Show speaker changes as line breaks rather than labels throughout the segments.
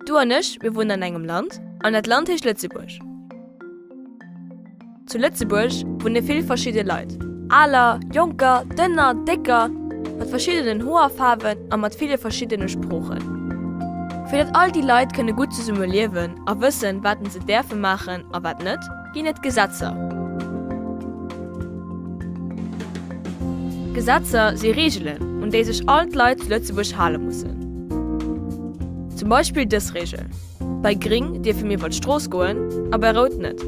Du an ech, mir wunnen an engem Land, an dat Land heescht Lëtzebuerg. Zu Lëtzebuerg wunne vill verschidde Leit, aler, jonker, dënner, décker, mat verschiddenen Hoerfaarwen a mat ville verschiddene Sproochen. Fir datt all déi Leit kënne gutt zesumme liewen a wëssen, wat se däerfe maachen a wat net, ginn et Gesetzer. Gesetzer si Reegelen, un déi sech all d'Leit zu Lëtzebuerg hale mussen. Zum Beispill dës Reegel. Bei gring dierfe mir iwwer d'Strooss goen a bei rout net.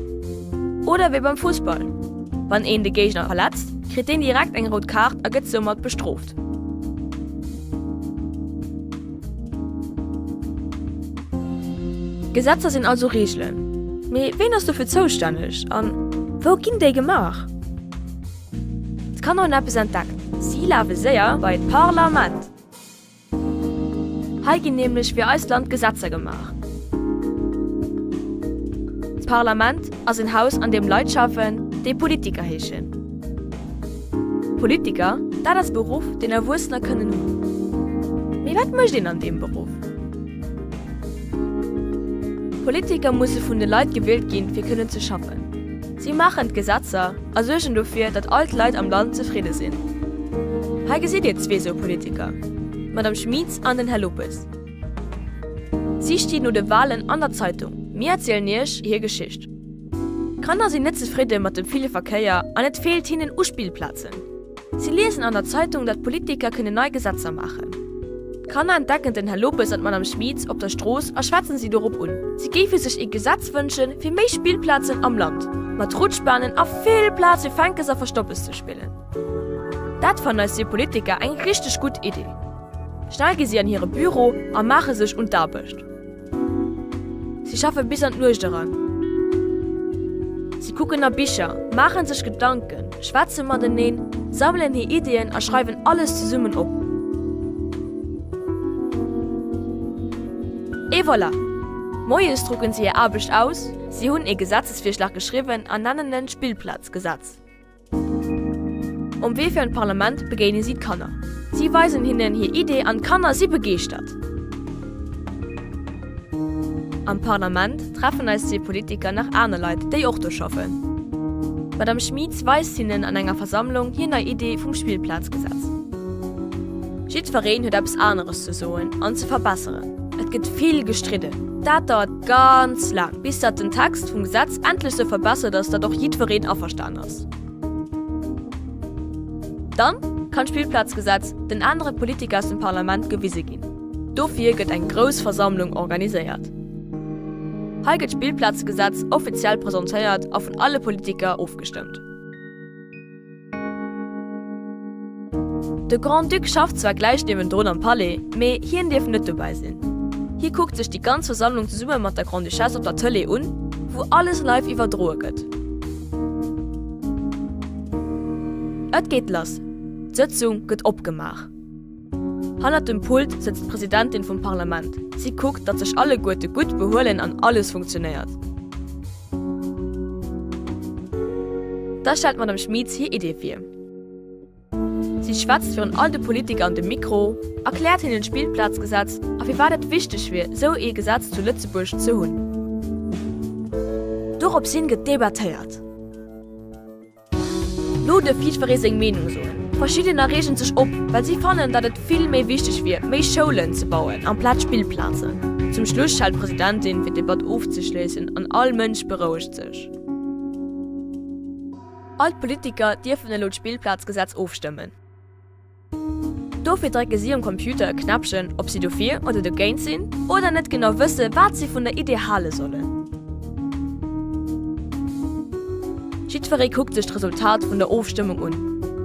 Oder wéi beim Fussball, wann een de Géigner verletzt, kritt deen direkt eng rout Kaart a gëtt soumat bestrooft. Gesetzer sinn also Reegelen. Mee ween ass dofir zoustänneg an wou ginn déi gemaach? D'Kanner hunn eppes entdeckt, si lafe séier bei d'Parlament! Hei ginn nämlech fir eist Land Gesetzer gemaach. D'Parlament ass en Haus an deem Leit schaffen, déi Politiker heeschen. Politiker, dat ass e Beruff, deen Erwuessener kënnen hunn. Mee wat mécht een an deem Beruff? Politiker musse vun de Leit gewielt ginn, fir kënnen ze schaffen. Si maachen d'Gesetzer a suergen dofir, datt all d'Leit am Land zefridde sinn. Hei gesitt Dir zwee sou Politiker, d'Madame Schmieds an den Här Lopes. Si stinn no de Walen an der Zeitung. Mir erzielen Iech hir Geschicht. D'Kanner sinn net zefridde mat dem ville Verkéier an et feelt hinnen u Spillplazen. Si liesen an der Zeitung, datt d'Politiker kënnen nei Gesetzer maachen. D'Kanner entdecken den Här Lopes an d'Madame Schmieds op der Strooss a schwätzen si dorop un. Si géife sech ee Gesetz wënschen, fir méi Spillplazen am Land, mat Rutschbanen a vill Plaz fir Fänkes a Verstoppes ze spillen. Dat fannen eis zwee Politiker eng richteg gutt Idee. Schnell gi si an hire Büro a maache sech un d'Aarbecht. Si schaffe bis an d'Nuecht eran. Si kucken a Bicher, maache sech Gedanken, schwätze mateneen, sammelen hir Iddien a schreiwen alles zesummen op. Et voilà! Moies drucken si hir Aarbecht aus, si hunn ee Gesetzesvirschlag geschriwwen an nennen en Spillplazgesetz. Um Wee fir an d'Parlament begéine si d'Kanner. Si weisen hinnen hir Idee an d'Kanner si begeeschtert. Am Parlament treffen eis zwee Politiker nach aner Leit, déi och do schaffen. D'Madame Schmieds weist hinnen an enger Versammlung hir nei Idee vum Spillplazgesetz. Jiddwereen huet eppes aneres ze soen an ze verbesseren. Et gëtt vill gestridden. Dat dauert ganz laang, bis datt den Text vum Gesetz endlech sou verbessert ass, datt och jiddwereen averstan ass. Dann kann d'Spillplazgesetz den anere Politiker aus dem Parlament gewise ginn. Dofir gëtt eng grouss Versammlung organiséiert. Hei gëtt d'Spillplazegesetz offiziell presentéiert a vun alle Politiker ofgestëmmt. De Grand-Duc schafft zwar gläich niewendrun am Palais, mee hien dierf net dobäi sinn. Hie kuckt sech déi ganz Versammlung zesumme mat der Grande-Duchesse op der Tëlee un, wou alles live iwwerdroe gëtt. Et geet lass, d'Sëtzung gëtt opgemaach. Hannert dem Pult sëtzt d'Presidentin vum Parlament. Si kuckt, datt sech alleguerte gutt behuelen an alles funktionéiert. Da stellt d'Madame Schmieds hir Idee vir. Si schwätzt virun all de Politiker an de Mikro, erkläert hinnen d'Spillplazgesetz a firwat et wichteg wier, sou ee Gesetz zu Lëtzebuerg ze hunn. Dorops hin gëtt debattéiert. Lo duerf jiddweree seng Meenung soen. Verschiddener reegen sech op, well si fannen, datt et vill méi wichteg wier, méi Schoulen ze bauen amplaz Spillplazen. Zum Schluss schellt d'Presidentin, fir d'Debatt ofzeschléissen an all Mënsch berouegt sech. All d'Politiker dierfen elo d'Spillplazgesetz ofstëmmen. Dofir drécke si um Computer e Knäppchen, ob si dofir oder dogéint sinn oder net genau wësse wat si vun der Idee hale sollen. Jiddweree kuckt sech d'Resultat vun der Ofstëmmung un.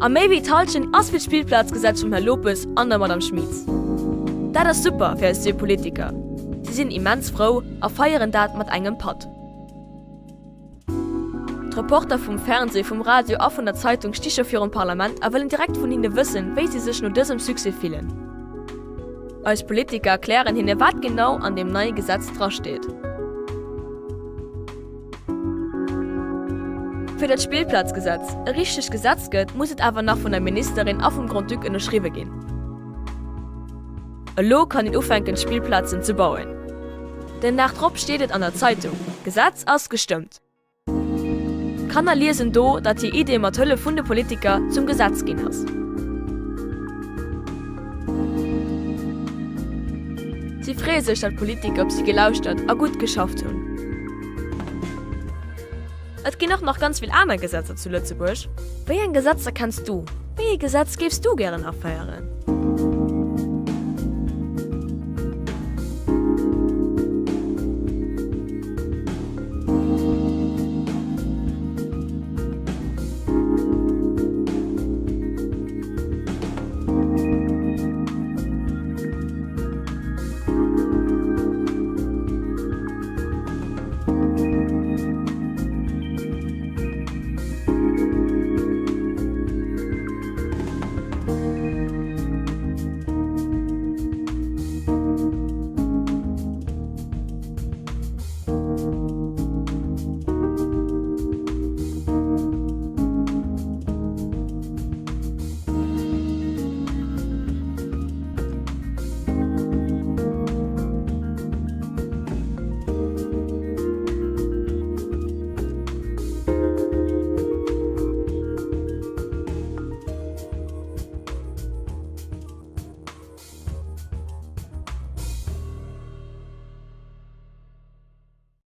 A méi wéi d'Hallschent ass fir d'Spillplazgesetz vum Här Lopes an der Madame Schmieds. Dat ass super fir eis zwee Politiker. Si sinn immens frou a feieren dat mat engem Patt. D'Reporter vum Fernseh, vum Radio a vun der Zeitung sti scho virum Parlament a wëllen direkt vun hinne wëssen, wéi si sech no dësem Succès fillen. Eis Politiker erklären hinne wat genau an deem neie Gesetz drasteet. Fir datt d'Spillplazgesetz e richtegt Gesetz gëtt, muss et awer nach vun der Ministerin a vum Grand-Duc ënnerschriwwe ginn. Elo kann een ufänken d'Spillplazen ze bauen. Den Dag drop steet et an der Zeitung, D'Gesetz ass gestëmmt. D'Kanner liesen do, datt hir Idee mat Hëllef vun de Politiker zum Gesetz ginn ass. Si freeë sech, datt d'Politiker op si gelauschtert a gutt geschafft hunn. Et ginn och nach ganz vill aner Gesetzer zu Lëtzebuerg. Wéi eng Gesetzer kenns du? Wéi ee Gesetz géifs du gären aféieren?